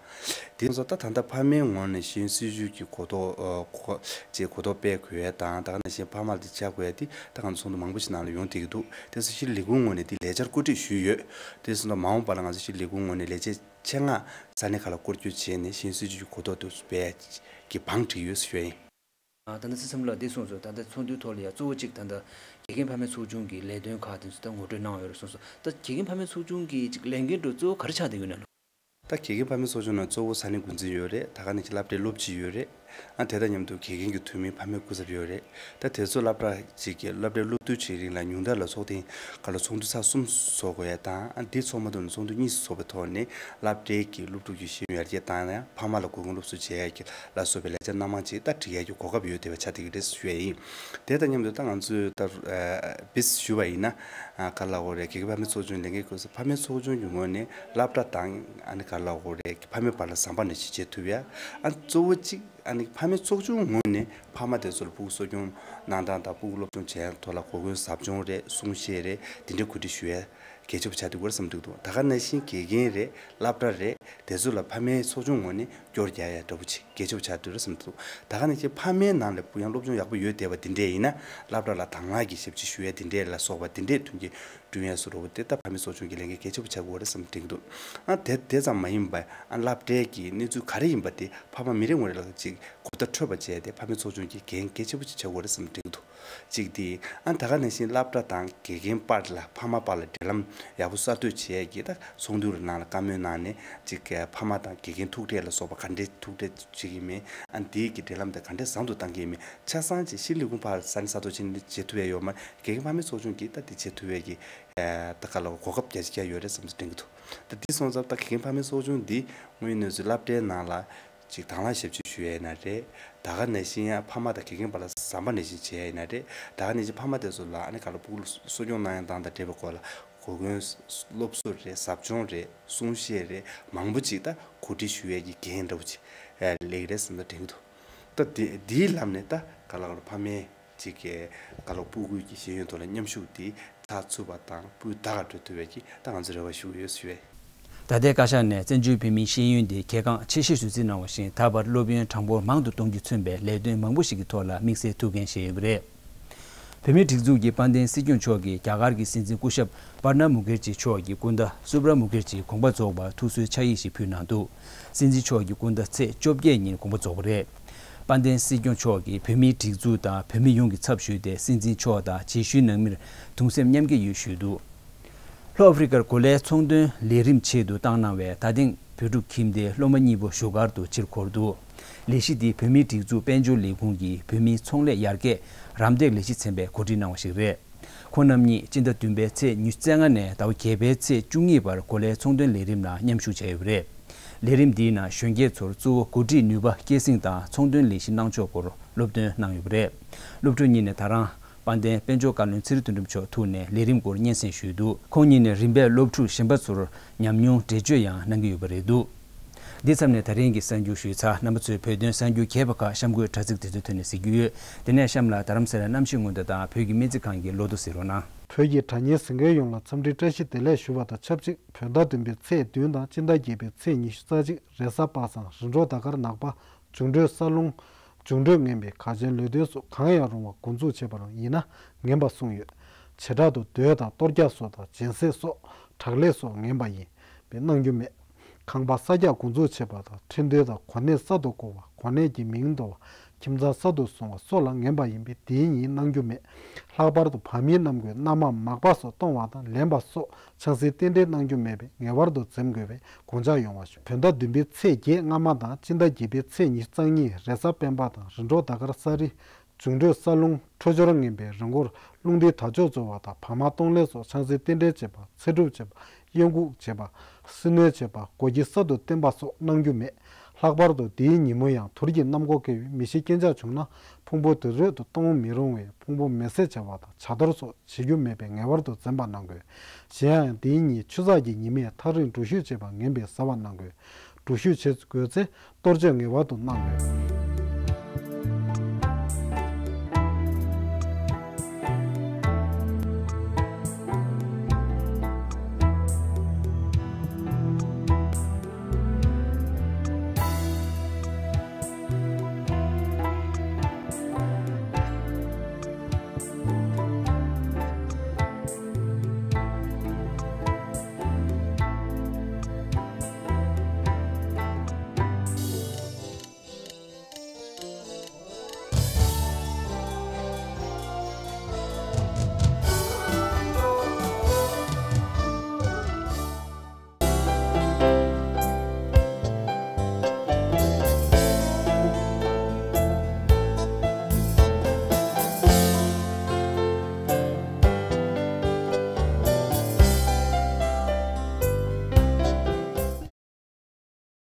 དེ་ཚོ་ད་ད་ལྟ་ཕ་མའི་ངོས་ནས་ཤེས་ཡོན་སྲིད་བྱུས་ཀྱི་གོ་རྟོགས་ཨ་གོ་ཅེས་གོ་རྟོགས་སྤེལ་དགོས་ཡ་དང་། ད་ག་ནང་བཞིན་ཕ་མ་ལ་དེ་བྱ་དགོས་ཡ་དེ་ད་ང་ཚོ་ཚོགས་འདུ་མང་པོ་ཞིག་ནང་ལ་ཡོང་བསྡད་ཀྱི་འདུག་དེ་ཚོ་ཤེས་རིག་ལས་ཁུངས་ངོས་ནས་དེ་ལས་འཆར་བཀོད་སྒྲིག་ཞུས་ཡོད། དེ་ཚོ་ད་མ་འོངས་པ་ལ་ང་ཚོ་ཤེས་རིག་ལས་ཁུངས་ངོས་ནས་ལས་བྱེད་ཆེད་མངགས་ས་གནས་ཁག་ལ་སྐོར་སྐྱོད་བྱས་ནས་ཤེས་ཡོན་སྲིད་བྱུས་ཀྱི་གོ་རྟོགས་དེ་ཚོ་སྤེལ་ཡ་གི་བང་བསྒྲིགས་ཡོད་ཟེར་ཞུ་ཡ་ཡིན། ད་ལྟ་ཚེ་བཙུན་ལགས་འདི་གསུངས་སོང་། ད་ལྟ་ཚོགས་འདུའི་ཐོག་ལ་ཡང་གཙོ་བོ་གཅིག་ད་ལྟ་དགེ་རྒན་ཕ་མའི་ཚོགས་ཆུང་གི་ལས་དོན་ཁག་དེ་ཚོ་ད་ངོ་སྤྲོད་གནང་ཡོད་རེད་གསུངས་སོང་། ད་དགེ་རྒན་ཕ་མའི་ཚོགས་ཆུང་གི་ཅིག་ལས་འགན་འདྲ་གཙོ་བོ་ག་རེ་ཆགས་བསྡད་ཡོད་ན་ལགས། ད་དགེ་རྒན་ཕ་མའི་ཚོགས་ཆུང་ནང་གཙོ་བོ་ས་གནས་འགོ་འཛིན་ཡོད་རེད། ད་ག་ནང་བཞིན་སློབ་གྲྭའི་སློབ་སྤྱི་ཡོད་རེད། ཨ་དེ་དང་མཉམ་དུ་དགེ་རྒན་གྱི་འཐུས་མི་ཕ་མའི་སྐུ་ཚབ་ཡོད་རེད། ད་དེ་ཚོ་སློབ་གྲྭ་གཅིག་གི་སློབ་གྲྭའི་སློབ་དུས་ཆེ་རིང་ལ་ཉུང་མཐའ་ལ་ཚོགས་ཐེངས་ཁག་ལ་ཚོགས་འདུ་ཚར་གསུམ་བཟོ་དགོས་ཡ་དང་། ཨ་འདི་ཚོགས་མ་ཐུབ་ན་ཚོགས་འདུ་གཉིས་སུ་ཚོགས་པའི་ཐོག་ནས་སློབ་གྲྭའི་གི་སློབ་ཕྲུག་གི་ཤེས་ཡོན་ཡར་རྒྱས་བཏང་ཡ། ཕ་མ་ལ་གོ་སྐོན་སློབ་གསོ་བྱེད་ཡ་གི་ལ་སོགས་པའི་ལས་འཆར་སྣ་མང་ཅིག་ད་སྒྲིག་ཡ་གི་གོ་སྐབས་ཡོད་བསྡད་པ་ཆགས་བསྡད་ཀྱི་རེད་ཞུ་ཡ་ཡིན། དེ་དང་མཉམ་དུ་ད་ང་ཚོས་ད་ཨ་བིས་ཞུ་བ་ཡིན་ན། ཨ་ག་ལ་འོ་རེད། དགེ་རྒན་ཕ་མའི་ཚོགས་ཆུང་ལས་འགན་ཁུར་སོང་། ཕ་མའི་ཚོགས་ཆུང་གི་ངོས་ནས་སློབ་གྲྭ་དང་ཨ་ནི་ག་ལ་འོ་རེད། ཕ་མའི་བར་ལ་ཟམ་པ་ནང་བཞིན་བྱེད་ཐུབ་ཡ། ཨ་གཙོ་བོ་གཅིག་ཨ་ནི་ཕ་མའི་ཚོགས་ཆུང་ངོས་ནས་ཕ་མ་དེ་ཚོ་ལ་ཕྲུ་གུ་གསོ་སྐྱོང་གནང་སྟངས་དང་ཕྲུ་གུ་སློབ་སྦྱོང་བྱེད་ཡ་ཐོག་ལ་གོ་སྐོན་ཟབ་སྦྱོང་རེད། གསུང་བཤད་རེད། དེ་འདྲའི་གོ་སྒྲིག་ཞུ་ཡ་གལ་ཆེ་པོ་ཆགས་འདུག་ག་བསམ་འདུག་ད་ག་ནང་བཞིན་དགེ་རྒན་རེད། སློབ་གྲྭ་རེད། དེ་ཚོ་ལ་ཕ་མའི་ཚོགས་ཆུང་ངོས་ནས་སྐྱོར་རྒྱག་ཡ་འདྲ་པོ་ཅིག་གལ་ཆེ་པོ་ཆགས་འདུག་རེད་བསམ་འདུག་ད་ག་ནང་བཞིན་ཕ་མའི་ནང་ལ་ཕྲུ་གུ་ཡང་སློབ་སྦྱོང་ཡག་པོ་ཡོད་བསྡད་པ་འདི་འདྲས་ཡིན་ན། སློབ་གྲྭ་ལ་དང་བླངས་ཀྱི་ཞབས་ཕྱི་ཞུ་ཡ་འདི་འདྲས་ལ་སོགས་པ་འདི་འདྲས་མཐུན་རྐྱེན་བསྐྲུན་ཡ་བཟོ་འདྲ་པོ་དེ་ད་ཕ་མའི་ཚོགས་ཆུང་གི་ལས་འགན་གལ་ཆེ་པོ་ཆགས་ཀྱི་ཡོད་རེད་བསམ་དྲན་གྱི་འདུག་ཨ་དེ་དེ་ཙམ་མ་ཡིན་པ། ཨ་སློབ་གྲྭའི་གི་གནས་ཚུལ་ག་རེ་ཡིན་པ་དེ་ཕ་མ་མི་རེ་ངོ་རེ་ལ་ཅིག་གོ་བརྡ་འཕྲོད་པ་བྱས་ཏེ་ཕ་མའི་ཚོགས་ཆུང་གི་འགན་གལ་ཆེ་པོ་ཅིག་ཆགས་ཀྱི་ཡོད་རེད་བསམ་དྲན་གྱི་འདུག་གཅིག་དེ། ཨ་ད་ག་ནང་བཞིན་སློབ་གྲྭ་དང་དགེ་རྒན་བར་ལ་ཕ་མ་བར་ལ་འབྲེལ་ལམ་ཡག་པོ་གསར་གཏོད་བྱེད་ཡས་ཀྱི་ད་ཚོགས་འདུ་ནང་ལ་བཀའ་མོལ་གནང་ནས་ཅིག་ཕ་མ་དང་དགེ་རྒན་ཐུག་འཕྲད་ལ་སོགས་པ་ག་འདྲས་ཐུག་འཕྲད་བྱེད་ཀྱི་མེད། ཨ་འདིའི་གི་འབྲེལ་ལམ་དེ་ག་འདྲས་བཟང་དུ་གཏང་གི་མེད། ཆ་ཚང་ཅིག་ཤེས་ལས་ཁུངས་ཕར་ས་གནས་ས་ཐོག་ཕྱིན་ནས་བྱེད་ཐུབ་ཡས་ཡོད་མ་རེད། དགེ་རྒན་ཕ་མའི་ཚོགས་ཆུང་གིས་ད་དེ་བྱེད་ཐུབ་ཡས་ཀྱི་ད་ག་ལ་གོ་སྐབས་རྒྱ་ཆེ་རྒྱ་ཡོད་རེད་བསམ་ཚུལ་དྲན་གྱི་འདུག་ད་འདི་སོང་ཙང་ད་དགེ་རྒན་ཕ་མའི་ཚོགས་ཆུང་འདི་དངོས་ཡོད་གནས་ཚུལ་སློབ་གྲྭའི་ནང་ལ་ཅིག་དང་བླངས་ཞབས་ཕྱི་ཞུ་ཡས་ཡིན་ན་རེད། ད་ག་ནང་བཞིན་ཡང་ཕ་མ་དང་དགེ་རྒན་བར་ལ་ཟམ་པ་ནང་བཞིན་བྱེད་ཡས་ཡིན་ན་རེད། ད་ག་ནང་བཞིན་ཕ་མ་དེ་ཚོ་ལ་ཨ་ནི་ག་ལ་ཕྲུ་གུ་གསོ་སྐྱོང་གནང་ཡས་སྟངས་དང་འབྲེལ་བའི་སྐོར་ལ་ གོ་སྐོན་སློབ་གསོ་རེད། ཟབ་སྦྱོང་རེད། གསུང་བཤད་རེད། མང་པོ་ཅིག་ད་གོ་སྒྲིག་ཞུ་ཡས་ཀྱི་འགན་འདྲ་བོ་ཅིག་ཨ་ལེགས་རེད་བསམ་ད་དྲན་གྱི་འདུག་ད་དེ་དེའི་ལམ་ནས་ད་ག་ལ་ག་ལ་ཕ་མས་ཅིག་གི་ག་ལ་སྤུ་གུ་གི་ཤེས་ཡོན་ཐོག་ལ་མཉམ་ཞུགས་དེ་ཚགས་ཚུད་པ་དང་སྤུས་དག་ག་འགྲོ་ཐུབ་ཡས་ཀྱི་ད་ང་ཚོ་རེ་བ་ཞུ་གི་ཡོད་ཞུ་བས། ད་ལྟའི་བཀའ་ཤག་ནས་བཙན་བྱོལ་བོད་མིའི་ཤེས་ཡོན་དེ་གལ་འགངས་ཆེ་ཤོས་སུ་བརྩིས་གནང་བ་བཞིན། ད་བར་སློབ་ཡོན་གྲངས་འབོར་མང་དུ་གཏོང་རྒྱུས་མཚོན་པའི་ལས་དོན་མང་པོ་ཞིག་གི་ཐོག་ལ་དམིགས་བསལ་ཐུགས་འགན་བཞེས་ཡོད་པ་རེད། བོད་མིའི་སྒྲིག་འཛུགས་ཀྱི་དཔལ་ལྡན་སྲིད་སྐྱོང་མཆོག་གིས་རྒྱ་གར་གྱི་སྲིད་འཛིན་སྐུ་ཞབས་པར་ན་མུ་ཁེར་ཇི་མཆོག་གི་སྐུ་ཟླ་སུབ་ར་མུ་ཁེར་ཇིའི་དགོངས་པ་རྫོགས་པར་ཐུགས་གསོའི་ཕྱག་ཡིག་ཞིག་ཕུལ་གནང་འདུག་སྲིད་འཛིན་མཆོག་གི་སྐུ་ཟླ་ཚེས་བཅོ་བརྒྱད་ཉིན་དགོངས་པ་རྫོགས་པ་རེད། དཔལ་ལྡན་སྲིད་སྐྱོང་མཆོག་གིས་བོད་མིའི་སྒྲིག་འཛུགས་དང་བོད་མི་ཡོངས་ཀྱི་ཚབ་ཞུས་ཏེ། སྲིད་འཛིན་མཆོག་དང་རྗེས་ཤུལ་ནང་མིར་གདུང་སེམས་མཉམ་སྐྱེད་ཡོད་ཞུས་འདུག་ལྷོ་ཨ་ཧྥེ་རི་ཁར་གོ་ལའི་ཚོང་དོན་ལས་རིམ་ཆེད་དུ་བཏང་གནང་བའི་ད་ཐེངས་བོད་ཕྲུག་ཁྱིམ་སྡེའི་སློབ་མ་གཉིས་པོ་བཞུགས་སྒར་དུ་ཕྱིར་འཁོར་འདུག་ལས་གཞི་འདི་བོད་མིའི་སྒྲིག་འཛུགས་དཔལ་འབྱོར་ལས་ཁུངས་ཀྱི་བོད་མིའི་ཚོང་ལས་ཡར་རྒྱས་རམ་འདེགས་ལས་གཞི་ཚན་པས་གོ་སྒྲིག་གནང་བ་ཞིག་རེད། ཁོང་རྣམ་གཉིས་སྤྱི་ཟླ་བདུན་པའི་ཚེས་ཉི་ཤུ་རྩ་ལྔ་ནས་ཟླ་བ་བརྒྱད་པའི་ཚེས་བཅུ་གཉིས་བར་གོ་ལའི་ཚོང་དོན་ལས་རིམ་ནང་མཉམ་ཞུགས་བྱས་ཡོད་པ་རེད། ལས་རིམ་འདིའི་ནང་གཞོན་སྐྱེས་ཚོར་གཙོ་བོ་འགོ་ཁྲིད་ནུས་པ་སྐྱེད་སྲིང་དང་ཚོང་དོན་ལས་གཞི་གནང་ཕྱོགས་སྐོར་སློབ་སྟོན་གནང་ཡོད་པ་རེད། སློབ་ཕྲུག་གཉིས་ནས་ད་རང་དཔལ་ལྡན་དཔལ་འབྱོར་བཀའ་བློན་ཚེ་རིང་དོན་གྲུབ་མཆོག་ཐུག་ནས་ལས་རིམ་སྐོར་སྙན་སེང་ཞུས་འདུག་ཁོང་གཉིས་ནས་རིམ་པས་སློབ་ཕྲུག་གཞན་པ་ཚོར་ཉམས་མྱོང་འགྲེལ་བརྗོད་ཡང་གནང་གི་ཡོད་པ་རེད་འདུག་འདི་མཚམས་ནས་ད་རིང་གི་གསར་འགྱུར་ཞུས་ཚར། རྣམ་པ་ཚོས་བོད་དོན་གསར་འགྱུར་རྒྱས་པ་ཁག་གཤམ་འཁོད་དྲ་ཚིགས་དེ་ཚོའི་ཐོག་ནས་གཟིགས་རྒྱུ་ཡོད། དེ་ནས་གཤམ་ལ་རྡ་རམ་ས་ལའི་གནམ་གཤིས་སྔོན་བརྡ་དང་བོད་ཀྱི་སྨན་རྩིས་ཁང་གི་ལོ་ཐོ་གཟིགས་རོགས་གནང་། བོད་ཀྱི་དྲ་བརྙན་གཟིགས་མཁན་ཡོངས་ལ་འཚམས་འདྲི་བཀྲ་ཤིས་བདེ་ལེགས་ཞུ་བ་དང་ཆབས་ཅིག་བོད་ཟླ་བདུན་པའི་ཚེས་བདུན་དང་སྤྱི་ཟླ་བརྒྱད་པའི་ཚེས་ཉི་ཤུ་རྩ་གཅིག་རེས་གཟའ་པ་སངས། རི་འབྲོག་ཟླ་སྐར་ནག་པ། འབྱུང་འཕྲོད་ས་རླུང་། འབྱུང་འཕྲོད་ངན་པའི་གངས་ཅན་ལུས་རྟེན་སོགས་གང་ཡང་རུང་བ་འགོ་འཛུགས་བྱེད་པ་རང་ཡིན་ན་ངན་པ་གསུངས་ཡོད། བྱེ་བྲག་ཏུ་མདོས་དང་གཏོར་རྒྱག་སོགས་དང་སྦྱིན་སྲེག་སོགས་དྲག་ལས་སོགས་ངན་པ་ཡིན་པས་གནང་རྒྱུ་མེད། ཁང་པ་ས་རྒྱག་འགོ་འཛུགས་བྱེད་པ་དང་ཁྲི་འདོན་དང་གོ་གནས་གསར་དུ་བསྐོ་བ། གོ་གནས་ཀྱི་མིང་འདོར་བ། ཁྱིམ་ཚང་གསར་དུ་བཟུང་བ་སོགས་ལ་ངན་པ་ཡིན་པས་དེའི་ཉིན་གནང་རྒྱུ་མེད། ལྷག་པར་དུ་བ་མིན་གནམ་སྒོས་མནའ་མ་མག་པ་སོགས་གཏོང་བ་དང་ལེན་པ་སོགས་ཆང་སའི་རྟེན་འབྲེལ་གནང་རྒྱུ་མེད་པས་ངེས་པར་དུ་འཛེམ་དགོས་པའི་དགོངས་འཇགས་ཡོང་བ་ཞུ། བོད་ཟླ་བདུན་པའི་ཚེས་བརྒྱད་སྔ་མ་དང་སྤྱི་ཟླ་བརྒྱད་པའི་ཚེས་ཉི་ཤུ་རྩ་གཉིས་རེས་གཟའ་སྤེན་པ་དང་རི་འབྲོག་ཟླ་སྐར་ས་རི། འབྱུང་འཕྲོད་ས་རླུང་འཕྲོད་སྦྱོར་ངན་པའི་རི་མགོར་རླུང་རྟའི་དར་ལྕོག་འཛུལ་བ་དང་བ་མ་གཏོང་ལེན་སོགས་ཆང་སའི་རྟེན་འབྲེལ་བྱེད་པ། ཚེ་སྒྲུབ་བྱེད་པ། གཡང་འགུགས་བྱེད་པ། སྲི་མནོན་བྱེད་པ། སྒོ་ཁྱི་གསར་དུ་བསྟེན་པ་སོགས་གནང་རྒྱུ་མེད། ལྷག་པར་དུ་དེའི་ཉིན་མོ་ཡང་དུར་གྱི་གནམ་སྒོ་བཀལ་བའི་མི་ཤི་རྐྱེན་ཆག་བྱུང་ན་ཕུང་པོ་དུར་ཁྲོད་དུ་གཏོང་མི་རུང་བས་ཕུང་པོ་མེ་བསྲེགས་བྱ་བ་དང་བྱ་གཏོར་སོགས་བྱེད་རྒྱུ་མེད་པས་ངེས་པར་དུ་འཛེམ་པ་གནང་དགོས། གཞན་ཡང་དེའི་ཉིན་ཆུ་ཚགས་ཀྱི་ཉི་མས་ཐག་རིང་འགྲུལ་བཞུད་བྱེད་པ་ངན་པས་གཟབ་པ་གནང་དགོས། འགྲུལ་བཞུད་བྱེད་དགོས་ཚེ་གཏོར་བཅོས་ངེས་པར་དུ་གནང་དགོས།